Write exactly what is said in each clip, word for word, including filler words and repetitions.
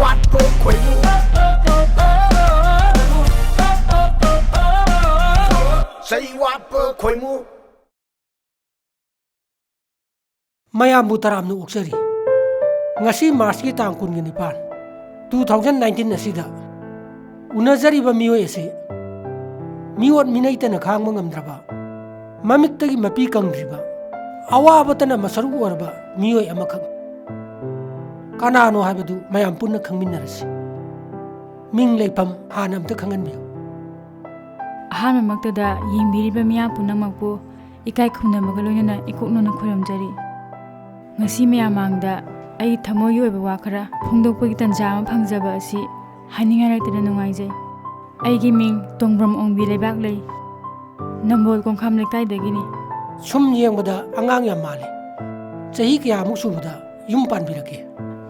ꯋꯥꯠꯄ ꯈꯣꯏꯃꯨ꯫ ꯆꯩ ꯋꯥꯠꯄ ꯈꯣꯏꯃꯨ꯫ ꯃꯌꯥꯝꯕꯨ ꯇꯔꯥꯝꯅ ꯑꯣꯛꯆꯔꯤ꯫ ꯉꯁꯤ ꯃꯥꯔꯆꯀꯤ ꯇꯥꯡ ꯀꯨꯟꯒ ꯅꯤꯄꯥꯟ, two thousand nineteen ꯑꯁꯤꯗ ꯎꯅꯖꯔꯤꯕ ꯃꯤꯑꯣꯏ ꯑꯁꯤ ꯃꯤꯑꯣꯠ ꯃꯤꯅꯩꯇꯅ ꯈꯥꯡꯕ ꯉꯝꯗ꯭ꯔꯕ, ꯃꯃꯤꯠꯇꯒꯤ ꯃꯄꯤ ꯀꯪꯗ꯭ꯔꯤꯕ, ꯑꯋꯥꯕꯇꯅ ꯃꯁꯔꯨꯛ ꯑꯣꯏꯔꯕ ꯃꯤꯑꯣꯏ ꯑꯃꯈꯛ꯫ ꯀꯅꯥꯅꯣ ꯍꯥꯏꯕꯗꯨ ꯃꯌꯥꯝ ꯄꯨꯟꯅ ꯈꯪꯃꯤꯟꯅꯔꯁꯤ꯫ ꯃꯤꯡ ꯂꯩꯐꯝ ꯍꯥꯟꯅ ꯑꯝꯇ ꯈꯪꯍꯟꯕꯤꯌꯨ꯫ ꯑꯍꯥꯟꯕꯃꯛꯇꯗ ꯌꯦꯡꯕꯤꯔꯤꯕ ꯃꯤꯌꯥꯝ ꯄꯨꯝꯅꯃꯛꯄꯨ ꯏꯀꯥꯏ ꯈꯨꯝꯅꯕꯒ ꯂꯣꯏꯅꯅ ꯏꯀꯣꯛꯅꯅ ꯈꯨꯔꯨꯝꯖꯔꯤ꯫ ꯉꯁꯤ ꯃꯌꯥꯝ ꯃꯥꯡꯗ ꯑꯩ ꯊꯃꯣꯏꯒꯤ ꯑꯣꯏꯕ ꯋꯥ ꯈꯔ ꯐꯣꯡꯗꯣꯛꯄꯒꯤ ꯇꯟꯖꯥ ꯑꯃ ꯐꯪꯖꯕ ꯑꯁꯤ ꯍꯥꯏꯅꯤꯡꯉꯥꯏ ꯂꯩꯇꯅ ꯅꯨꯡꯉꯥꯏꯖꯩ꯫ ꯑꯩꯒꯤ ꯃꯤꯡ ꯇꯣꯡꯕ꯭ꯔꯝ ꯑꯣꯡꯕꯤ ꯂꯩꯕꯥꯛꯂꯩ, ꯅꯝꯕꯣꯜ ꯀꯣꯡꯈꯥꯝ ꯂꯩꯀꯥꯏꯗꯒꯤꯅꯤ꯫ ꯁꯨꯝ ꯌꯦꯡꯕꯗ ꯑꯉꯥꯡ ꯌꯥꯝ ꯃꯥꯜꯂꯤ꯫ ꯆꯍꯤ ꯀꯌꯥꯃꯨꯛ ꯁꯨꯕꯗ ꯌꯨꯝ ꯄꯥꯟꯕꯤꯔꯛꯀꯦ?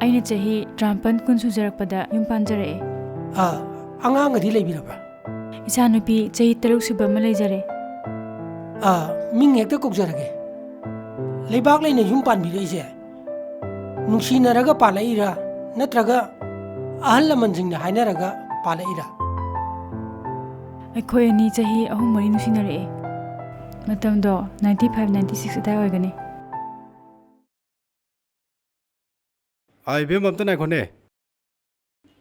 ꯑꯩꯅ ꯆꯍꯤ ꯇꯔꯥꯃꯥꯄꯟ ꯀꯨꯟ ꯁꯨꯖꯔꯛꯄꯗ ꯌꯨꯝ ꯄꯥꯟꯖꯔꯛꯑꯦ꯫ ꯑꯥ, ꯑꯉꯥꯡꯒꯗꯤ ꯂꯩꯕꯤꯔꯕ꯭ꯔꯥ? ꯏꯆꯥꯅꯨꯄꯤ ꯆꯍꯤ ꯇꯔꯨꯛ ꯁꯨꯕ ꯑꯃ ꯂꯩꯖꯔꯦ꯫ ꯑꯥ, ꯃꯤꯡ ꯍꯦꯛꯇ ꯀꯧꯖꯔꯒꯦ꯫ ꯂꯩꯕꯥꯛꯂꯩꯅ ꯌꯨꯝ ꯄꯥꯟꯕꯤꯔꯛꯏꯁꯦ ꯅꯨꯡꯁꯤꯅꯔꯒ ꯄꯥꯜꯂꯛꯏꯔꯥ, ꯅꯠꯇ꯭ꯔꯒ ꯑꯍꯜ ꯂꯃꯟꯁꯤꯡꯅ ꯍꯥꯏꯅꯔꯒ ꯄꯥꯜꯂꯛꯏꯔꯥ? ꯑꯩꯈꯣꯏ ꯑꯅꯤ ꯆꯍꯤ ꯑꯍꯨꯝ ꯃꯔꯤ ꯅꯨꯡꯁꯤꯅꯔꯛꯑꯦ꯫ ꯃꯇꯝꯗꯣ ninety five ninety six ꯑꯗꯥꯏ ꯑꯣꯏꯒꯅꯤ꯫ ꯑꯥ, ꯏꯕꯦꯝꯃ, ꯑꯝꯇ ꯉꯥꯏꯈꯣꯅꯦ꯫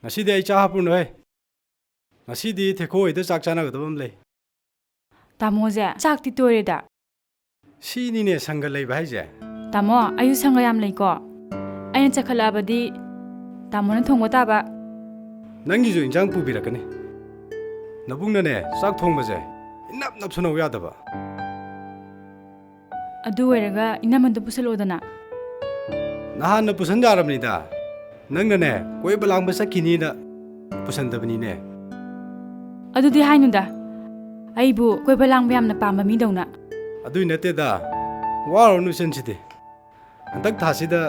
ꯉꯁꯤꯗꯤ ꯑꯩ ꯆꯥ ꯍꯥꯞꯄꯨꯔꯅꯨꯍꯦ꯫ ꯉꯁꯤꯗꯤ ꯊꯦꯈꯣ ꯍꯣꯏꯗ ꯆꯥꯛ ꯆꯥꯅꯒꯗꯕ ꯑꯃ ꯂꯩ꯫ ꯇꯥꯃꯣꯁꯦ ꯆꯥꯛꯇꯤ ꯇꯣꯏꯔꯦꯗ꯫ ꯁꯤꯅꯤꯅꯦ ꯁꯪꯒ ꯂꯩꯕ ꯍꯥꯏꯁꯦ꯫ ꯇꯥꯃꯣ, ꯑꯩꯁꯨ ꯁꯪꯒ ꯌꯥꯝ ꯂꯩꯀꯣ꯫ ꯑꯩꯅ ꯆꯠꯈꯠꯂꯛꯑꯕꯗꯤ ꯇꯥꯃꯣꯅ ꯊꯣꯡꯕ ꯇꯥꯕ꯫ ꯅꯪꯒꯤꯁꯨ ꯏꯟꯖꯥꯡ ꯄꯨꯕꯤꯔꯛꯀꯅꯤ꯫ ꯅꯕꯨꯡꯅꯅꯦ, ꯆꯥꯛ ꯊꯣꯡꯕꯁꯦ ꯏꯅꯞ ꯅꯞꯁꯟꯅꯧ ꯌꯥꯗꯕ꯫ ꯑꯗꯨ ꯑꯣꯏꯔꯒ ꯏꯅꯝꯃꯗ ꯄꯨꯁꯜꯂꯛꯑꯣꯗꯅ꯫ ꯅꯍꯥꯟꯅ ꯄꯨꯁꯟ ꯌꯥꯔꯕꯅꯤꯗ꯫ ꯅꯪꯅꯅꯦ, ꯀꯣꯏꯕ ꯂꯥꯡꯕ ꯆꯠꯈꯤꯅꯤꯅ ꯄꯨꯁꯟꯗꯕꯅꯤꯅꯦ꯫ ꯑꯗꯨꯗꯤ ꯍꯥꯏꯅꯨꯗ, ꯑꯩꯕꯨ ꯀꯣꯏꯕ ꯂꯥꯡꯕ ꯌꯥꯝꯅ ꯄꯥꯝꯕ ꯃꯤꯗꯧꯅ꯫ ꯑꯗꯨꯏ ꯅꯠꯇꯦꯗ, ꯋꯥꯔꯨꯔꯅꯨ ꯏꯆꯟꯁꯤꯗꯤ꯫ ꯍꯟꯗꯛ ꯊꯥꯁꯤꯗ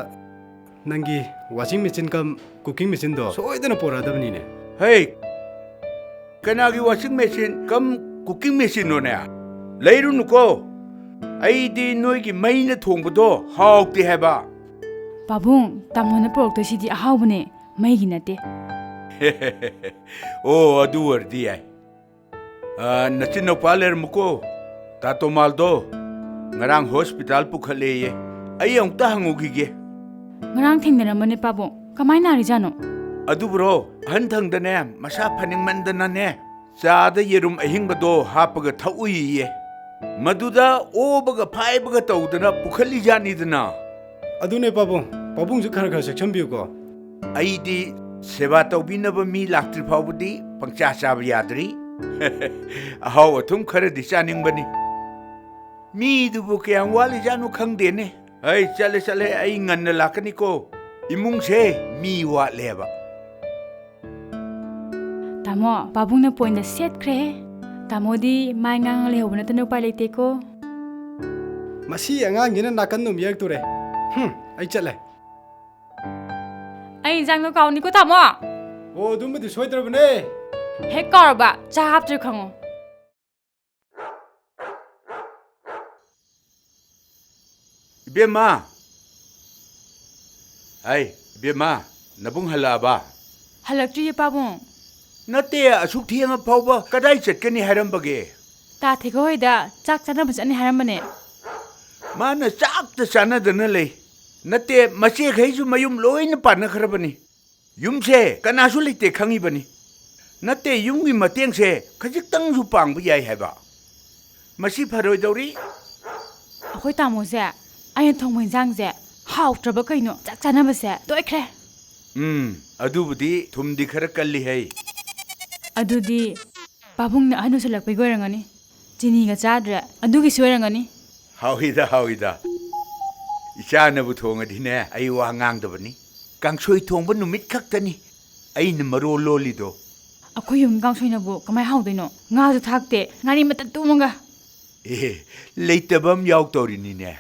ꯅꯪꯒꯤ washing machine cum cooking machineꯗꯣ ꯁꯣꯏꯗꯅ ꯄꯣꯔꯛꯑꯗꯕꯅꯤꯅꯦ꯫ ꯍꯩ, ꯀꯅꯥꯒꯤ washing machine cum cooking machineꯅꯣꯅꯦ? ꯂꯩꯔꯨꯅꯨꯀꯣ, ꯑꯩꯗꯤ ꯅꯣꯏꯒꯤ ꯃꯩꯅ ꯊꯣꯡꯕꯗꯣ ꯍꯥꯎꯇꯦ ꯍꯥꯏꯕ꯫ ꯄꯥꯕꯨꯡ, ꯇꯥꯃꯣꯅ ꯄꯨꯔꯛꯇꯣꯏꯁꯤꯗꯤ ꯑꯍꯥꯎꯕꯅꯦ, ꯃꯩꯒꯤ ꯅꯠꯇꯦ꯫ ꯑꯣ, ꯑꯗꯨ ꯑꯣꯏꯔꯗꯤ ꯌꯥꯏ꯫ ꯑ, ꯅꯆꯤꯟ ꯅꯨꯄꯥ ꯂꯩꯔꯝꯃꯨꯀꯣ꯫ ꯇꯥ ꯇꯣꯃꯥꯜꯗꯣ ꯉꯔꯥꯡ ꯍꯣꯁꯄꯤꯇꯥꯜ ꯄꯨꯈꯠꯂꯦꯌꯦ꯫ ꯑꯩ ꯑꯃꯨꯛꯇ ꯍꯪꯉꯨꯈꯤꯒꯦ꯫ ꯉꯔꯥꯡ ꯊꯦꯡꯅꯔꯝꯕꯅꯦ ꯄꯥꯕꯨꯡ꯫ ꯀꯃꯥꯏ ꯅꯥꯔꯤꯖꯥꯠꯅꯣ? ꯑꯗꯨꯕꯨꯔꯣ, ꯑꯍꯟ ꯊꯪꯗꯅꯦ, ꯃꯁꯥ ꯐꯅꯤꯡꯃꯟꯗꯅꯅꯦ, ꯆꯥꯗ ꯌꯦꯔꯨꯝ ꯑꯍꯤꯡꯕꯗꯣ ꯍꯥꯞꯄꯒ ꯊꯛꯎꯏꯌꯦ꯫ ꯃꯗꯨꯗ ꯑꯣꯕꯒ ꯐꯥꯏꯕꯒ ꯇꯧꯗꯅ ꯄꯨꯈꯠꯂꯤꯖꯥꯠꯅꯤꯗꯅ꯫ ꯑꯗꯨꯅꯦ ꯄꯥꯕꯨꯡ, ꯄꯥꯕꯨꯡꯁꯨ ꯈꯔ ꯈꯔ ꯆꯦꯛꯁꯤꯟꯕꯤꯌꯨꯀꯣ꯫ ꯑꯩꯗꯤ ꯁꯦꯕꯥ ꯇꯧꯕꯤꯅꯕ ꯃꯤ ꯂꯥꯛꯇ꯭ꯔꯤ ꯐꯥꯎꯕꯗꯤ ꯄꯪꯆꯥ ꯆꯥꯕ ꯌꯥꯗ꯭ꯔꯤ꯫ ꯑꯍꯥꯎ ꯑꯊꯨꯝ ꯈꯔꯗꯤ ꯆꯥꯅꯤꯡꯕꯅꯤ꯫ ꯃꯤꯗꯨꯕꯨ ꯀꯌꯥꯝ ꯋꯥꯠꯂꯤꯖꯥꯠꯅꯣ ꯈꯪꯗꯦꯅꯦ꯫ ꯑꯩ ꯆꯠꯂꯦ, ꯆꯠꯂꯦ, ꯑꯩ ꯉꯟꯅ ꯂꯥꯛꯀꯅꯤꯀꯣ꯫ ꯏꯃꯨꯡꯁꯦ ꯃꯤ ꯋꯥꯠꯂꯦꯕ꯫ ꯇꯥꯃꯣ, ꯄꯥꯕꯨꯡꯅ ꯄꯣꯏꯟꯗ ꯁꯦꯠꯈ꯭ꯔꯦꯍꯦ꯫ ꯇꯥꯃꯣꯗꯤ ꯃꯥꯏ ꯉꯥꯡꯉ ꯂꯩꯍꯧꯕ ꯅꯠꯇꯅ ꯎꯄꯥꯏ ꯂꯩꯇꯦꯀꯣ꯫ ꯃꯁꯤ ꯑꯉꯥꯡꯁꯤꯅ ꯅꯥꯀꯟ ꯑꯗꯨꯝ ꯌꯦꯛꯇꯣꯔꯦ꯫ ꯍꯨꯝ, ꯑꯩ ꯆꯠꯂꯦ꯫ ꯑꯩ ꯏꯟꯖꯥꯡꯗꯣ ꯀꯥꯎꯅꯤꯀꯣ, ꯇꯥꯃꯣ꯫ ꯑꯣ, ꯑꯗꯨꯝꯕꯗꯤ ꯁꯣꯏꯗ꯭ꯔꯕꯅꯦ꯫ ꯍꯦꯛ ꯀꯥꯎꯔꯕ, ꯆꯥ ꯍꯥꯞꯇ꯭ꯔꯦ ꯈꯪꯉꯣ꯫ ꯏꯕꯦꯝꯃ! ꯍꯥꯏ, ꯏꯕꯦꯝꯃ, ꯅꯕꯨꯡ ꯍꯜꯂꯛꯑꯕ? ꯍꯜꯂꯛꯇ꯭ꯔꯤꯌꯦ, ꯄꯥꯕꯨꯡ꯫ ꯅꯠꯇꯦ, ꯑꯁꯨꯛ ꯊꯦꯡꯉ ꯐꯥꯎꯕ ꯀꯗꯥꯏ ꯆꯠꯀꯅꯤ ꯍꯥꯏꯔꯝꯕꯒꯦ? ꯇꯥ ꯊꯦꯒ ꯍꯣꯏꯗ ꯆꯥꯛ ꯆꯥꯅꯕ ꯆꯠꯅꯤ ꯍꯥꯏꯔꯝꯕꯅꯦ꯫ ꯃꯥꯅ ꯆꯥꯛꯇ ꯆꯥꯅꯗꯅ ꯂꯩ꯫ ꯅꯠꯇꯦ, ꯃꯆꯦꯈꯩꯁꯨ ꯃꯌꯨꯝ ꯂꯣꯏꯅ ꯄꯥꯟꯅꯈ꯭ꯔꯕꯅꯤ꯫ ꯌꯨꯝꯁꯦ ꯀꯅꯥꯁꯨ ꯂꯩꯇꯦ ꯈꯪꯉꯤꯕꯅꯤ꯫ ꯅꯠꯇꯦ, ꯌꯨꯝꯒꯤ ꯃꯇꯦꯡꯁꯦ ꯈꯖꯤꯛꯇꯪꯁꯨ ꯄꯥꯡꯕ ꯌꯥꯏ ꯍꯥꯏꯕ꯫ ꯃꯁꯤ ꯐꯔꯣꯏꯗꯧꯔꯤ꯫ ꯑꯩꯈꯣꯏ ꯇꯥꯃꯣꯁꯦ, ꯑꯩꯅ ꯊꯣꯡꯕ ꯏꯟꯖꯥꯡꯁꯦ ꯍꯥꯎꯇ꯭ꯔꯕ ꯀꯩꯅꯣ, ꯆꯥꯛ ꯆꯥꯅꯕꯁꯦ ꯇꯣꯛꯈ꯭ꯔꯦ꯫ ꯎꯝ, ꯑꯗꯨꯕꯨꯗꯤ ꯊꯨꯝꯗꯤ ꯈꯔ ꯀꯜꯂꯤ ꯍꯩ꯫ ꯑꯗꯨꯗꯤ ꯄꯥꯕꯨꯡꯅ ꯑꯍꯟ ꯑꯣꯏꯁꯜꯂꯛꯄꯒꯤ ꯑꯣꯏꯔꯝꯒꯅꯤ꯫ ꯆꯤꯅꯤꯒ ꯆꯥꯗ꯭ꯔꯦ, ꯑꯗꯨꯒꯤꯁꯨ ꯑꯣꯏꯔꯝꯒꯅꯤ꯫ ꯍꯥꯎꯏꯗ, ꯍꯥꯎꯏꯗ꯫ ꯏꯆꯥꯅꯕꯨ ꯊꯣꯡꯉꯗꯤꯅꯦ, ꯑꯩ ꯋꯥ ꯉꯥꯡꯗꯕꯅꯤ꯫ ꯀꯥꯡꯁꯣꯏ ꯊꯣꯡꯕ ꯅꯨꯃꯤꯠ ꯈꯛꯇꯅꯤ ꯑꯩꯅ ꯃꯔꯣꯜ ꯂꯣꯜꯂꯤꯗꯣ꯫ ꯑꯩꯈꯣꯏ ꯌꯨꯝ ꯀꯥꯡꯁꯣꯏꯅꯕꯨ ꯀꯃꯥꯏ ꯍꯥꯎꯗꯣꯏꯅꯣ? ꯉꯥꯁꯨ ꯊꯥꯛꯇꯦ, ꯉꯥꯔꯤ ꯃꯇꯠ ꯇꯨꯝꯃꯒ꯫ ꯑꯦ, ꯂꯩꯇꯕ ꯑꯃ ꯌꯥꯎ ꯇꯧꯔꯤꯅꯤꯅꯦ꯫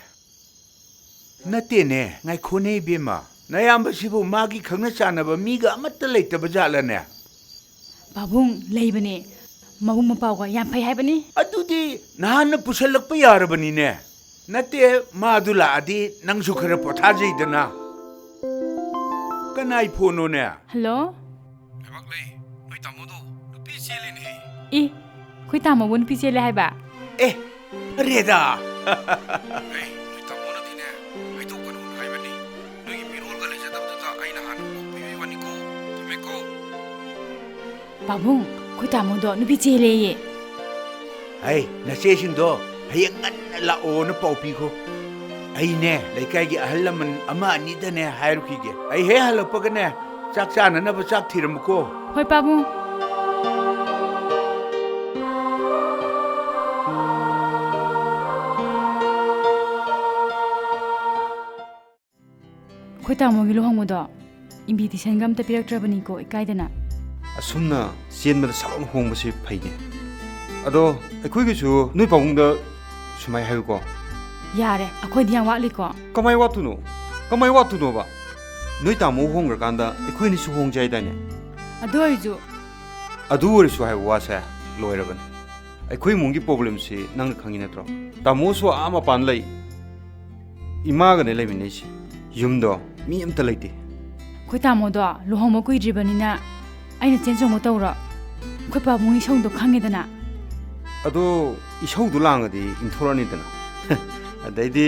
ꯅꯠꯇꯦꯅꯦ, ꯉꯥꯏꯈꯣꯅꯦ ꯏꯕꯦꯝꯃ꯫ ꯅꯌꯥꯝꯕꯁꯤꯕꯨ ꯃꯥꯒꯤ ꯈꯪꯅ ꯆꯥꯟꯅꯕ ꯃꯤꯒ ꯑꯃꯠꯇ ꯂꯩꯇꯕ ꯖꯥꯠꯂꯅꯦ? ꯄꯥꯕꯨꯡ, ꯂꯩꯕꯅꯦ꯫ ꯃꯕꯨꯡ ꯃꯄꯥꯎꯒ ꯌꯥꯝ ꯐꯩ ꯍꯥꯏꯕꯅꯤ꯫ ꯑꯗꯨꯗꯤ ꯅꯍꯥꯟꯅ ꯄꯨꯁꯜꯂꯛꯄ ꯌꯥꯔꯕꯅꯤꯅꯦ꯫ ꯅꯠꯇꯦ, ꯃꯥꯗꯨ ꯂꯥꯛꯑꯗꯤ ꯅꯪꯁꯨ ꯈꯔ ꯄꯣꯊꯥꯖꯩꯗꯅ꯫ ꯀꯅꯥꯏ ꯐꯣꯟꯅꯣꯅꯦ? ꯍꯜꯂꯣ? ꯂꯩꯕꯥꯛꯂꯩ, ꯅꯣꯏ ꯇꯥꯃꯣꯗꯣ ꯅꯨꯄꯤ ꯆꯦꯜꯂꯦꯅꯦꯍꯦ꯫ ꯏ, ꯑꯩꯈꯣꯏ ꯇꯥꯃꯣꯕꯨ ꯅꯨꯄꯤ ꯆꯦꯜꯂꯦ ꯍꯥꯏꯕ? ꯑꯦ, ꯑꯔꯦꯗꯥ! ꯑꯦ, ꯅꯣꯏ ꯇꯥꯃꯣꯅꯗꯤꯅꯦ, ꯍꯥꯏꯗꯣꯛꯀꯅꯨ ꯍꯥꯏꯕꯅꯤ꯫ ꯅꯣꯏꯒꯤ ꯃꯤꯔꯣꯜꯒ ꯂꯩꯖꯗꯕꯗꯨꯗ ꯑꯩꯅ ꯍꯥꯟꯅ ꯄꯥꯎ ꯄꯤꯕꯤꯕ ꯋꯥꯅꯤꯀꯣ꯫ ꯊꯝꯃꯦꯀꯣ꯫ ꯄꯥꯕꯨꯡ, ꯑꯩꯈꯣꯏ ꯇꯥꯃꯣꯗꯣ ꯅꯨꯄꯤ ꯆꯦꯜꯂꯦꯌꯦ꯫ ꯍꯩ, ꯅꯆꯦꯁꯤꯡꯗꯣ ꯍꯌꯦꯡ ꯉꯟꯅ ꯂꯥꯛꯑꯣꯅ ꯄꯥꯎ ꯄꯤꯈꯣ꯫ ꯑꯩꯅꯦ, ꯂꯩꯀꯥꯏꯒꯤ ꯑꯍꯜ ꯂꯃꯟ ꯑꯃ ꯑꯅꯤꯗꯅꯦ ꯍꯥꯏꯔꯨꯈꯤꯒꯦ꯫ ꯑꯩ ꯍꯦꯛ ꯍꯜꯂꯛꯄꯒꯅꯦ, ꯆꯥꯛ ꯆꯥꯅꯅꯕ ꯆꯥꯛ ꯊꯤꯔꯝꯃꯨꯀꯣ꯫ ꯍꯣꯏ, ꯄꯥꯕꯨꯡ꯫ ꯑꯩꯈꯣꯏ ꯇꯥꯃꯣꯒꯤ ꯂꯨꯍꯣꯡꯕꯗꯣ ꯏꯟꯚꯤꯇꯦꯁꯟꯒ ꯑꯝꯇ ꯄꯤꯔꯛꯇ꯭ꯔꯕꯅꯤꯀꯣ, ꯏꯀꯥꯏꯗꯅ꯫ ꯑꯁꯨꯝꯅ ꯆꯦꯟꯕꯗ ꯁꯠ ꯂꯥꯎꯅ ꯍꯣꯡꯕꯁꯤ ꯐꯩꯅꯦ꯫ ꯑꯗꯣ ꯑꯩꯈꯣꯏꯒꯤꯁꯨ ꯅꯣꯏ ꯄꯥꯕꯨꯡꯗ ꯁꯨꯃꯥꯏ ꯍꯥꯏꯌꯨꯀꯣ꯫ ꯌꯥꯔꯦ, ꯑꯩꯈꯣꯏꯗꯤ ꯌꯥꯝ ꯋꯥꯠꯂꯤꯀꯣ꯫ ꯀꯃꯥꯏ ꯋꯥꯠꯇꯣꯏꯅꯣ? ꯀꯃꯥꯏ ꯋꯥꯠꯇꯣꯏꯅꯣꯕ? ꯅꯣꯏ ꯇꯥꯃꯣ ꯍꯣꯡꯈ꯭ꯔꯀꯥꯟꯗ ꯑꯩꯈꯣꯏ ꯑꯅꯤꯁꯨ ꯍꯣꯡꯖꯦ ꯍꯥꯏꯗꯥꯏꯅꯦ? ꯑꯗꯨ ꯑꯣꯏꯔꯁꯨ꯫ ꯑꯗꯨ ꯑꯣꯏꯔꯁꯨ ꯍꯥꯏꯕ ꯋꯥꯁꯦ ꯂꯣꯏꯔꯕꯅꯤ꯫ ꯑꯩꯈꯣꯏ ꯏꯃꯨꯡꯒꯤ ꯄ꯭ꯔꯣꯕ꯭ꯂꯦꯝꯁꯤ ꯅꯪꯅ ꯈꯪꯉꯤ ꯅꯠꯇ꯭ꯔꯣ? ꯇꯥꯃꯣꯁꯨ ꯑꯥ ꯃꯄꯥꯟ ꯂꯩ, ꯏꯃꯥꯒꯅꯦ ꯂꯩꯃꯤꯟꯅꯩꯁꯤ꯫ ꯌꯨꯝꯗꯣ ꯃꯤ ꯑꯝꯇ ꯂꯩꯇꯦ꯫ ꯑꯩꯈꯣꯏ ꯇꯥꯃꯣꯗꯣ ꯂꯨꯍꯣꯡꯕ ꯀꯨꯏꯗ꯭ꯔꯤꯕꯅꯤꯅ ꯑꯩꯅ ꯆꯦꯟ ꯆꯣꯡꯕ ꯇꯧꯔꯣ? ꯑꯩꯈꯣꯏ ꯄꯥꯕꯨꯡ ꯏꯁꯧꯗꯣ ꯈꯪꯉꯦꯗꯅ꯫ ꯑꯗꯣ ꯏꯁꯧꯗꯣ ꯂꯥꯡꯉꯗꯤ ꯏꯪꯊꯣꯔꯛꯑꯅꯤꯗꯅ꯫ ꯑꯗꯩꯗꯤ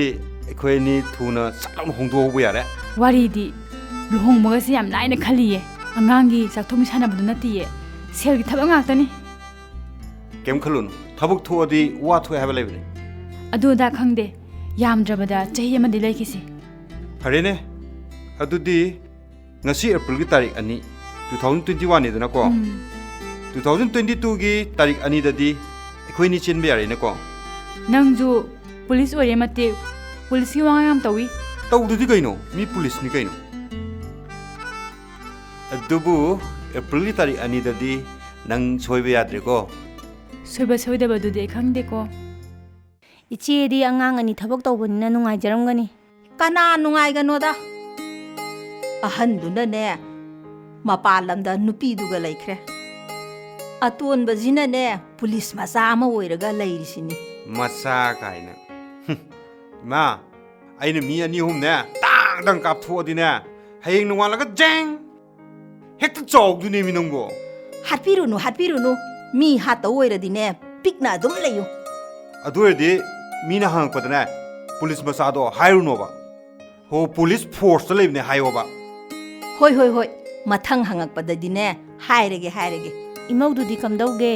ꯑꯩꯈꯣꯏ ꯑꯅꯤ ꯊꯨꯅ ꯁꯠ ꯂꯥꯎꯅ ꯍꯣꯡꯗꯣꯛꯍꯧꯕ ꯌꯥꯔꯦ꯫ ꯋꯥꯔꯤꯗꯤ, ꯂꯨꯍꯣꯡꯕꯒꯁꯦ ꯌꯥꯝ ꯂꯥꯏꯅ ꯈꯜꯂꯤꯌꯦ꯫ ꯑꯉꯥꯡꯒꯤ ꯆꯥꯛꯊꯣꯡ ꯁꯥꯟꯅꯕꯗꯨ ꯅꯠꯇꯤꯌꯦ꯫ ꯁꯦꯜꯒꯤ ꯊꯕꯛ ꯉꯥꯛꯇꯅꯤ꯫ ꯀꯩꯝ ꯈꯜꯂꯨꯅꯨ, ꯊꯕꯛ ꯊꯣꯛꯑꯗꯤ ꯋꯥ ꯊꯣꯛꯑꯦ ꯍꯥꯏꯕ ꯂꯩꯕꯅꯤ꯫ ꯑꯗꯨ ꯑꯗꯥ ꯈꯪꯗꯦ, ꯌꯥꯝꯗ꯭ꯔꯕꯗ ꯆꯍꯤ ꯑꯃꯗꯤ ꯂꯩꯈꯤꯁꯤ꯫ ꯐꯔꯦꯅꯦ, ꯑꯗꯨꯗꯤ ꯉꯁꯤ ꯑꯦꯄ꯭ꯔꯤꯜꯒꯤ ꯇꯥꯔꯤꯛ ꯑꯅꯤ, two thousand twenty one ꯅꯤꯗꯅꯀꯣ? ꯎꯝ꯫ Two thousand twenty two ꯒꯤ ꯇꯥꯔꯤꯛ ꯑꯅꯤꯗꯗꯤ ꯑꯩꯈꯣꯏꯅꯤ ꯆꯦꯟꯕ ꯌꯥꯔꯦꯅꯦꯀꯣ? ꯅꯪꯁꯨ ꯄꯨꯂꯤꯁ ꯑꯣꯏꯔꯦ ꯃꯇꯤꯛ, ꯄꯨꯂꯤꯁꯀꯤ ꯋꯥꯉꯥꯡ ꯌꯥꯝ ꯇꯧꯏ꯫ ꯇꯧꯗꯗꯤ ꯀꯩꯅꯣ? ꯃꯤ ꯄꯨꯂꯤꯁꯅꯤ ꯀꯩꯅꯣ꯫ ꯑꯗꯨꯕꯨ ꯑꯦꯄ꯭ꯔꯤꯜꯒꯤ ꯇꯥꯔꯤꯛ ꯑꯅꯤꯗꯗꯤ ꯅꯪ ꯁꯣꯏꯕ ꯌꯥꯗ꯭ꯔꯦꯀꯣ꯫ ꯁꯣꯏꯕ ꯁꯣꯏꯗꯕꯗꯨꯗꯤ ꯑꯩ ꯈꯪꯗꯦꯀꯣ꯫ ꯏꯆꯦꯗꯤ ꯑꯉꯥꯡ ꯑꯅꯤ ꯊꯕꯛ ꯇꯧꯕꯅꯤꯅ ꯅꯨꯡꯉꯥꯏꯖꯔꯝꯒꯅꯤ꯫ ꯀꯅꯥ ꯅꯨꯡꯉꯥꯏꯒꯅꯣꯗ? ꯑꯍꯟꯗꯨꯅꯅꯦ, ꯃꯄꯥꯟ ꯂꯝꯗ ꯅꯨꯄꯤꯗꯨꯒ ꯂꯩꯈ꯭ꯔꯦ꯫ ꯑꯇꯣꯟꯕꯁꯤꯅꯅꯦ, ꯄꯨꯂꯤꯁ ꯃꯆꯥ ꯑꯃ ꯑꯣꯏꯔꯒ ꯂꯩꯔꯤꯁꯤꯅꯤ꯫ ꯃꯆꯥ ꯀꯥꯏꯅ꯫ ꯍꯨꯝ꯫ ꯏꯃꯥ, ꯑꯩꯅ ꯃꯤ ꯑꯅꯤ ꯑꯍꯨꯝꯅꯦ, ꯇꯥꯡ ꯇꯥꯡ ꯀꯥꯞꯊꯣꯛꯑꯗꯤꯅꯦ, ꯍꯌꯦꯡ ꯅꯣꯡꯉꯥꯜꯂꯒ ꯖꯦꯡ! ꯍꯦꯛꯇ ꯆꯥꯎꯗꯣꯏꯅꯦꯃꯤ ꯅꯪꯕꯣ꯫ ꯍꯥꯠꯄꯤꯔꯨꯅꯨ, ꯍꯥꯠꯄꯤꯔꯨꯅꯨ꯫ ꯃꯤ ꯍꯥꯠꯇꯧ ꯑꯣꯏꯔꯗꯤꯅꯦ, ꯄꯤꯛꯅ ꯑꯗꯨꯝ ꯂꯩꯌꯨ꯫ ꯑꯗꯨ ꯑꯣꯏꯔꯗꯤ ꯃꯤꯅ ꯍꯪꯉꯛꯄꯗꯅꯦ, ꯄꯨꯂꯤꯁ ꯃꯆꯥꯗꯣ ꯍꯥꯏꯔꯨꯅꯣꯕ꯫ ꯍꯣ, ꯄꯨꯂꯤꯁ ꯐꯣꯔꯁꯇ ꯂꯩꯕꯅꯦ ꯍꯥꯏꯌꯣꯕ꯫ ꯍꯣꯏ, ꯍꯣꯏ, ꯍꯣꯏ꯫ ꯃꯊꯪ ꯍꯪꯉꯛꯄꯗꯗꯤꯅꯦ, ꯍꯥꯏꯔꯒꯦ, ꯍꯥꯏꯔꯒꯦ꯫ ꯏꯃꯧꯗꯨꯗꯤ ꯀꯝꯗꯧꯒꯦ?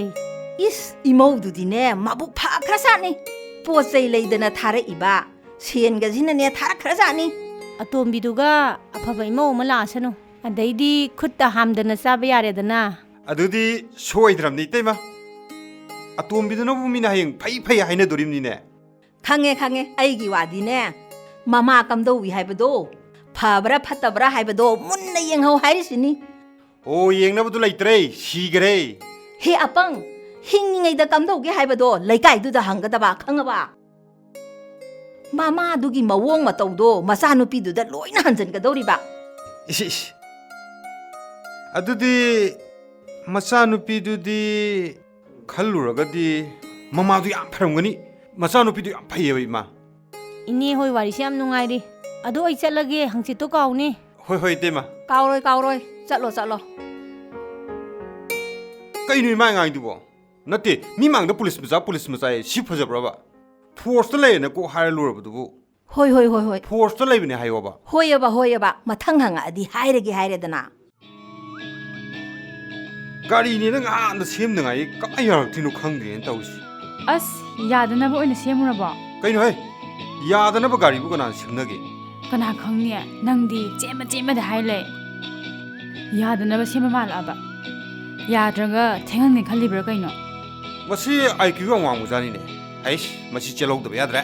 ꯏꯁ, ꯏꯃꯧꯗꯨꯗꯤꯅꯦ, ꯃꯕꯨꯛ ꯐꯈ꯭ꯔꯖꯥꯠꯅꯤ꯫ ꯄꯣꯠ ꯆꯩ ꯂꯩꯗꯅ ꯊꯥꯔꯛꯏꯕ ꯁꯦꯟꯒꯁꯤꯅꯅꯦ ꯊꯥꯔꯛꯈ꯭ꯔꯖꯥꯠꯅꯤ꯫ ꯑꯇꯣꯝꯕꯤꯗꯨꯒ ꯑꯐꯕ ꯏꯃꯧ ꯑꯃ ꯂꯥꯛꯑꯁꯅꯨ꯫ ꯑꯗꯩꯗꯤ ꯈꯨꯠꯇ ꯍꯥꯝꯗꯅ ꯆꯥꯕ ꯌꯥꯔꯦꯗꯅ꯫ ꯑꯗꯨꯗꯤ ꯁꯣꯏꯗ꯭ꯔꯕꯅꯤ, ꯏꯇꯩꯃ꯫ ꯑꯇꯣꯝꯕꯤꯗꯨꯅꯕꯨ ꯃꯤꯅ ꯍꯌꯦꯡ ꯐꯩ ꯐꯩ ꯍꯥꯏꯅꯗꯣꯔꯤꯕꯅꯤꯅꯦ꯫ ꯈꯪꯉꯦ, ꯈꯪꯉꯦ꯫ ꯑꯩꯒꯤ ꯋꯥꯗꯤꯅꯦ, ꯃꯃꯥ ꯀꯝꯗꯧꯏ ꯍꯥꯏꯕꯗꯣ, ꯐꯕ꯭ꯔꯥ ꯐꯠꯇꯕ꯭ꯔꯥ ꯍꯥꯏꯕꯗꯣ ꯃꯨꯟꯅ ꯌꯦꯡꯍꯧ ꯍꯥꯏꯔꯤꯁꯤꯅꯤ꯫ ꯑꯣ, ꯌꯦꯡꯅꯕꯗꯨ ꯂꯩꯇ꯭ꯔꯦ, ꯁꯤꯒꯔꯦ꯫ ꯍꯦ ꯑꯄꯪ, ꯍꯤꯡꯉꯤꯉꯩꯗ ꯀꯝꯗꯧꯒꯦ ꯍꯥꯏꯕꯗꯣ ꯂꯩꯀꯥꯏꯗꯨꯗ ꯍꯪꯒꯗꯕ, ꯈꯪꯉꯕ? ꯃꯃꯥꯗꯨꯒꯤ ꯃꯑꯣꯡ ꯃꯇꯧꯗꯣ ꯃꯆꯥꯅꯨꯄꯤꯗꯨꯗ ꯂꯣꯏꯅ ꯍꯟꯖꯟꯒꯗꯧꯔꯤꯕ꯫ ꯏꯁ, ꯏꯁ꯫ ꯑꯗꯨꯗꯤ ꯃꯆꯥꯅꯨꯄꯤꯗꯨꯗꯤ ꯈꯜꯂꯨꯔꯒꯗꯤ ꯃꯃꯥꯗꯨ ꯌꯥꯝ ꯐꯔꯝꯒꯅꯤ꯫ ꯃꯆꯥꯅꯨꯄꯤꯗꯨ ꯌꯥꯝ ꯐꯩꯌꯦꯕ, ꯏꯃꯥ꯫ ꯏꯅꯦ ꯍꯣꯏ ꯋꯥꯔꯤꯁꯦ ꯌꯥꯝ ꯅꯨꯡꯉꯥꯏꯔꯤ꯫ ꯑꯗꯣ ꯑꯩ ꯆꯠꯂꯒꯦ, ꯍꯪꯆꯤꯠꯇꯣ ꯀꯥꯎꯅꯤ꯫ ꯍꯣꯏ, ꯍꯣꯏ, ꯏꯇꯩꯃ꯫ ꯀꯥꯎꯔꯣꯏ, ꯀꯥꯎꯔꯣꯏ꯫ ꯆꯠꯂꯣ, ꯆꯠꯂꯣ꯫ ꯀꯩꯅꯣ ꯏꯃꯥ ꯉꯥꯡꯉꯤꯗꯨꯕꯣ? ꯅꯠꯇꯦ, ꯃꯤ ꯃꯥꯡꯗ ꯄꯨꯂꯤꯁ ꯃꯆꯥ, ꯄꯨꯂꯤꯁ ꯃꯆꯥ ꯍꯥꯏꯌꯦ꯫ ꯁꯤ ꯐꯖꯕ꯭ꯔꯕ? ꯐꯣꯔꯁꯇ ꯂꯩꯌꯦꯅ ꯀꯣꯛ ꯍꯥꯏꯔ ꯂꯣꯏꯔꯕꯗꯨꯕꯨ꯫ ꯍꯣꯏ, ꯍꯣꯏ, ꯍꯣꯏ, ꯍꯣꯏ꯫ ꯐꯣꯔꯁꯇ ꯂꯩꯕꯅꯦ ꯍꯥꯏꯌꯣꯕ꯫ ꯍꯣꯏꯑꯕ, ꯍꯣꯏꯑꯕ꯫ ꯃꯊꯪ ꯍꯪꯉꯛꯑꯗꯤ ꯍꯥꯏꯔꯒꯦ ꯍꯥꯏꯔꯦꯗꯅ꯫ ꯒꯥꯔꯤꯅꯦꯅ ꯉꯍꯥꯟꯗ ꯁꯦꯝꯅꯉꯥꯏ ꯀꯃꯥꯏ ꯌꯥꯔꯛꯇ꯭ꯔꯤꯅꯣ ꯈꯪꯗꯦꯅ ꯇꯧꯔꯤꯁꯤ꯫ ꯑꯁ, ꯌꯥꯗꯅꯕ ꯑꯣꯏꯅ ꯁꯦꯝꯃꯨꯔꯕꯣ? ꯀꯩꯅꯣꯍꯦ? ꯌꯥꯗꯅꯕ ꯒꯥꯔꯤꯕꯨ ꯀꯅꯥꯅ ꯁꯦꯝꯅꯒꯦ? ꯀꯅꯥ ꯈꯪꯅꯤ? ꯅꯪꯗꯤ ꯆꯦꯟꯕ ꯆꯦꯟꯕꯗ ꯍꯥꯏ ꯂꯩ꯫ ꯌꯥꯗꯅꯕ ꯁꯦꯝꯕ ꯃꯥꯜꯂꯛꯑꯕ? ꯌꯥꯗ꯭ꯔꯒ ꯊꯦꯡꯍꯟꯒꯦ ꯈꯜꯂꯤꯕ꯭ꯔꯥ ꯀꯩꯅꯣ? ꯃꯁꯤ IQ ꯌꯥꯝ ꯋꯥꯡꯕꯖꯥꯠꯅꯤꯅꯦ꯫ ꯍꯩꯁ, ꯃꯁꯤ ꯆꯦꯜꯍꯧꯗꯕ ꯌꯥꯗ꯭ꯔꯦ꯫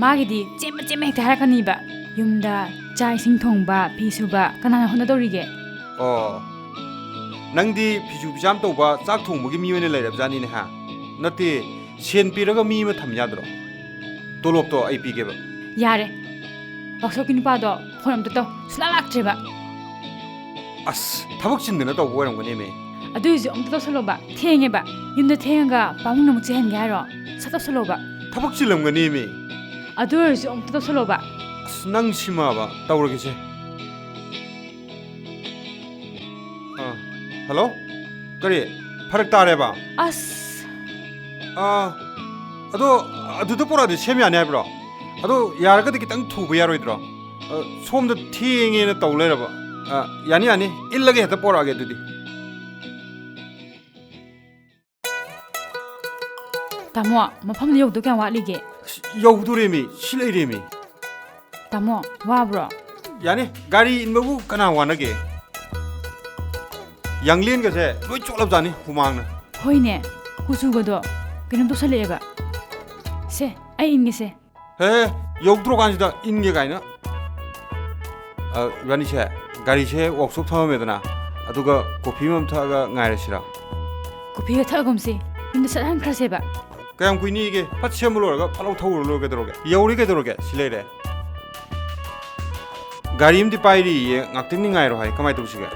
ꯃꯥꯒꯤꯗꯤ ꯆꯦꯟꯕ ꯆꯦꯟꯕ ꯍꯦꯛꯇ ꯍꯥꯏꯔꯛꯀꯅꯤꯕ꯫ ꯌꯨꯝꯗ ꯆꯥꯛ ꯏꯁꯤꯡ ꯊꯣꯡꯕ, ꯐꯤ ꯁꯨꯕ ꯀꯅꯥꯅ ꯍꯣꯠꯅꯗꯧꯔꯤꯒꯦ? ꯑꯣ, ꯅꯪꯗꯤ ꯐꯤꯁꯨ ꯐꯤꯖꯥꯝ ꯇꯧꯕ, ꯆꯥꯛ ꯊꯣꯡꯕꯒꯤ ꯃꯤ ꯑꯣꯏꯅ ꯂꯩꯔꯕꯖꯥꯠꯅꯤꯅꯦ ꯍꯥ? ꯅꯠꯇꯦ, ꯁꯦꯟ ꯄꯤꯔꯒ ꯃꯤ ꯑꯃ ꯊꯝ ꯌꯥꯗ꯭ꯔꯣ? ꯇꯣꯂꯣꯞꯇꯣ ꯑꯩ ꯄꯤꯒꯦꯕ꯫ ꯌꯥꯔꯦ, ꯋꯥꯛꯁꯣꯞꯀꯤ ꯅꯨꯄꯥꯗꯣ ꯐꯣꯟ ꯑꯝꯇ ꯇꯧ, ꯁꯨꯡꯂꯥꯛ ꯂꯥꯛꯇ꯭ꯔꯦꯕ꯫ ꯑꯁ, ꯊꯕꯛ ꯆꯤꯟꯗꯅ ꯇꯧꯕ ꯑꯣꯏꯔꯝꯒꯅꯦꯃꯦ꯫ ꯑꯗꯨꯏꯁꯨ ꯑꯝꯇ ꯇꯧꯁꯜꯂꯣꯕ, ꯊꯦꯡꯉꯦꯕ꯫ ꯌꯨꯝꯗ ꯊꯦꯡꯉꯒ ꯄꯥꯕꯨꯡꯅ ꯑꯃꯨꯛ ꯆꯦꯜꯍꯟꯒꯦ ꯍꯥꯏꯔꯣ? ꯁꯠ ꯇꯧꯁꯜꯂꯣꯕ꯫ ꯊꯕꯛ ꯆꯤꯜꯂꯝꯒꯅꯦꯃꯦ꯫ ꯑꯗꯨ ꯑꯣꯏꯔꯁꯨ ꯑꯝꯇ ꯇꯧꯁꯜꯂꯣꯕ꯫ ꯑꯁ, ꯅꯪ ꯁꯤꯃꯕ ꯇꯧꯔꯒꯦꯁꯦ꯫ ꯍꯜꯂꯣ? ꯀꯔꯤ? ꯐꯔꯛ ꯇꯥꯔꯦꯕ? ꯑꯁ꯫ ꯑꯥ, ꯑꯗꯣ ꯑꯗꯨꯗ ꯄꯨꯔꯛꯑꯗꯤ ꯁꯦꯝ ꯌꯥꯅꯤ ꯍꯥꯏꯕ꯭ꯔꯣ? ꯑꯗꯣ ꯌꯥꯔꯒꯗꯤ ꯈꯤꯇꯪ ꯊꯨꯕ ꯌꯥꯔꯣꯏꯗ꯭ꯔꯣ? ꯑ, ꯁꯣꯝꯗ ꯊꯦꯡꯉꯦꯅ ꯇꯧ ꯂꯩꯔꯕ꯫ ꯑ, ꯌꯥꯅꯤ, ꯌꯥꯅꯤ꯫ ꯏꯜꯂꯒ ꯍꯦꯛꯇ ꯄꯣꯔꯛꯑꯒꯦ ꯑꯗꯨꯗꯤ꯫ ꯇꯥꯃꯣ, ꯃꯐꯝꯗ ꯌꯧꯗꯧ ꯀꯌꯥꯝ ꯋꯥꯠꯂꯤꯒꯦ? ꯑꯁ, ꯌꯧꯗꯣꯔꯦꯃꯤ, ꯁꯤ ꯂꯩꯔꯦꯃꯤ꯫ ꯇꯥꯃꯣ, ꯋꯥꯕ꯭ꯔꯣ? ꯌꯥꯅꯤ, ꯒꯥꯔꯤ ꯏꯟꯕꯕꯨ ꯀꯅꯥ ꯋꯥꯅꯒꯦ? ꯌꯥꯡꯂꯦꯟꯒꯁꯦ ꯂꯣꯏ ꯆꯣꯠꯂꯕꯖꯥꯠꯅꯤ ꯍꯨꯃꯥꯡꯅ꯫ ꯍꯣꯏꯅꯦ, ꯀꯨꯆꯨꯒꯗꯣ ꯀꯩꯅꯣꯝ ꯇꯧꯁꯜꯂꯛꯑꯦꯕ꯫ ꯁꯦ, ꯑꯩ ꯏꯟꯒꯦꯁꯦ꯫ ꯍꯦ, ꯍꯦ, ꯌꯧꯗ꯭ꯔꯣꯀꯥꯟꯁꯤꯗ ꯏꯟꯒꯦ ꯀꯥꯏꯅ꯫ ꯑ, ꯏꯕꯥꯅꯤꯁꯦ ꯒꯥꯔꯤꯁꯦ ꯋꯥꯛꯁꯣꯞ ꯊꯝꯃꯝꯃꯦꯗꯅ, ꯑꯗꯨꯒ ꯀꯣꯐꯤ ꯑꯃ ꯊꯛꯑꯒ ꯉꯥꯏꯔꯁꯤꯔ? ꯀꯣꯐꯤꯒ ꯊꯛꯑꯒꯨꯝꯁꯤ, ꯌꯨꯝꯗ ꯁꯠ ꯍꯟꯈ꯭ꯔꯁꯦꯕ꯫ ꯀꯌꯥꯝ ꯀꯨꯏꯅꯤꯒꯦ? ꯐꯠ ꯁꯦꯝꯕ ꯂꯣꯏꯔꯒ ꯐꯠ ꯂꯧꯊꯣꯛꯎꯔ ꯂꯣꯏꯔꯦ ꯀꯩꯗꯧꯔꯒꯦ? ꯌꯧꯔꯦ ꯀꯩꯗꯧꯔꯒꯦ? ꯁꯤ ꯂꯩꯔꯦ꯫ ꯒꯥꯔꯤ ꯑꯃꯗꯤ ꯄꯥꯏꯔꯤꯌꯦ, ꯉꯥꯛꯇꯪꯗꯤ ꯉꯥꯏꯔꯣ ꯍꯥꯏ, ꯀꯃꯥꯏꯅ ꯇꯧꯁꯤꯒꯦ?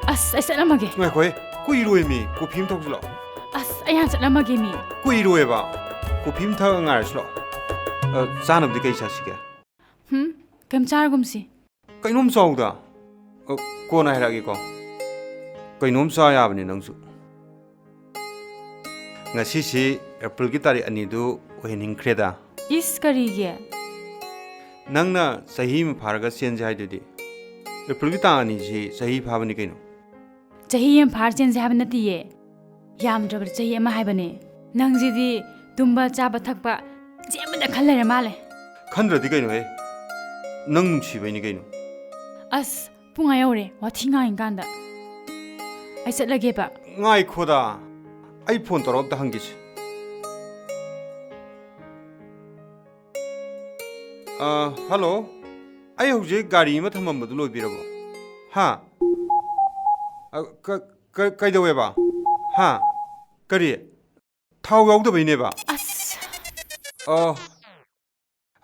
ꯑꯁ, ꯑꯩ ꯆꯠꯂꯝꯃꯒꯦ꯫ ꯉꯥꯏꯈꯣꯍꯦ, ꯀꯨꯏꯔꯣꯏꯃꯤ, ꯀꯣꯐꯤ ꯑꯃ ꯊꯛꯁꯤ ꯂꯥꯛꯑꯣ꯫ ꯑꯁ, ꯑꯩ ꯍꯥꯟꯅ ꯆꯠꯂꯝꯃꯒꯦ ꯃꯤ꯫ ꯀꯨꯏꯔꯣꯏꯕ, ꯀꯣꯐꯤ ꯑꯃ ꯊꯛꯑꯒ ꯉꯥꯏꯔꯁꯤ ꯂꯥꯛꯑꯣ꯫ ꯑ, ꯆꯥꯅꯕꯗꯤ ꯀꯩ ꯆꯥꯁꯤꯒꯦ? ꯍꯝ, ꯀꯩꯝ ꯆꯥꯔꯒꯨꯝꯁꯤ꯫ ꯀꯩꯅꯣꯝ ꯆꯥꯎꯗ꯫ ꯑ, ꯀꯣꯟꯅ ꯍꯥꯏꯔꯛꯑꯒꯦꯀꯣ꯫ ꯀꯩꯅꯣꯝ ꯆꯥ ꯌꯥꯕꯅꯤ ꯅꯪꯁꯨ꯫ ꯉꯁꯤꯁꯤ ꯑꯦꯄ꯭ꯔꯤꯜꯒꯤ ꯇꯥꯔꯤꯛ ꯑꯅꯤꯗꯨ ꯑꯣꯏꯍꯟꯅꯤꯡꯈ꯭ꯔꯦꯗ꯫ ꯏꯁ, ꯀꯔꯤꯒꯤ? ꯅꯪꯅ ꯆꯍꯤ ꯑꯃ ꯐꯥꯔꯒ ꯆꯦꯟꯁꯦ ꯍꯥꯏꯗꯨꯗꯤ꯫ ꯑꯦꯄ꯭ꯔꯤꯜꯒꯤ ꯇꯥꯡ ꯑꯅꯤꯁꯤ ꯆꯍꯤ ꯐꯥꯕꯅꯤ ꯀꯩꯅꯣ꯫ ꯆꯍꯤ ꯑꯃ ꯐꯥꯔ ꯆꯦꯟꯁꯦ ꯍꯥꯏꯕ ꯅꯠꯇꯤꯌꯦ꯫ ꯌꯥꯝꯗ꯭ꯔꯕꯗ ꯆꯍꯤ ꯑꯃ ꯍꯥꯏꯕꯅꯦ꯫ ꯅꯪꯁꯤꯗꯤ ꯇꯨꯝꯕ, ꯆꯥꯕ, ꯊꯛꯄ ꯆꯦꯟꯕꯗ ꯈꯜ ꯂꯩꯔ ꯃꯥꯜꯂꯦ꯫ ꯈꯟꯗ꯭ꯔꯗꯤ ꯀꯩꯅꯣꯍꯦ? ꯅꯪ ꯅꯨꯡꯁꯤꯕꯩꯅꯤ ꯀꯩꯅꯣ꯫ ꯑꯁ, ꯄꯨꯡ ꯑꯥ ꯌꯧꯔꯦ, ꯋꯥꯊꯤ ꯉꯥꯡꯉꯤꯀꯥꯟꯗ꯫ ꯑꯩ ꯆꯠꯂꯒꯦꯕ꯫ ꯉꯥꯏꯈꯣꯗ, ꯑꯩ ꯐꯣꯟ ꯇꯧꯔ ꯑꯝꯇ ꯍꯪꯒꯦꯁꯦ꯫ ꯑ, ꯍꯜꯂꯣ꯫ ꯑꯩ ꯍꯧꯖꯤꯛ ꯒꯥꯔꯤ ꯑꯃ ꯊꯝꯃꯝꯕꯗꯨ ꯂꯣꯏꯕꯤꯔꯕꯣ? ꯍꯥ? ꯑ, ꯀ-, ꯀ-, ꯀꯩꯗꯧꯋꯦꯕ? ꯍꯥ? ꯀꯔꯤ? ꯊꯥꯎ ꯌꯥꯎꯗꯕꯩꯅꯦꯕ? ꯑꯁ꯫ ꯑꯣ,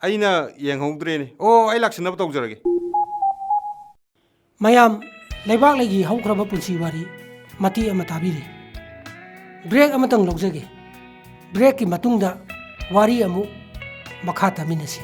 ꯑꯩꯅ ꯌꯦꯡꯍꯧꯗ꯭ꯔꯦꯅꯦ꯫ ꯑꯣ, ꯑꯩ ꯂꯥꯛꯁꯤꯟꯅꯕ ꯇꯧꯖꯔꯒꯦ꯫ ꯃꯌꯥꯝ, ꯂꯩꯕꯥꯛ ꯂꯩꯒꯤ ꯍꯧꯈ꯭ꯔꯕ ꯄꯨꯟꯁꯤ ꯋꯥꯔꯤ ꯃꯇꯦꯛ ꯑꯃ ꯇꯥꯕꯤꯔꯤ꯫ ꯕ꯭ꯔꯦꯛ ꯑꯃꯇꯪ ꯂꯧꯖꯒꯦ꯫ ꯕ꯭ꯔꯦꯛꯀꯤ ꯃꯇꯨꯡꯗ ꯋꯥꯔꯤ ꯑꯃꯨꯛ ꯃꯈꯥ ꯇꯥꯃꯤꯟꯅꯁꯤ꯫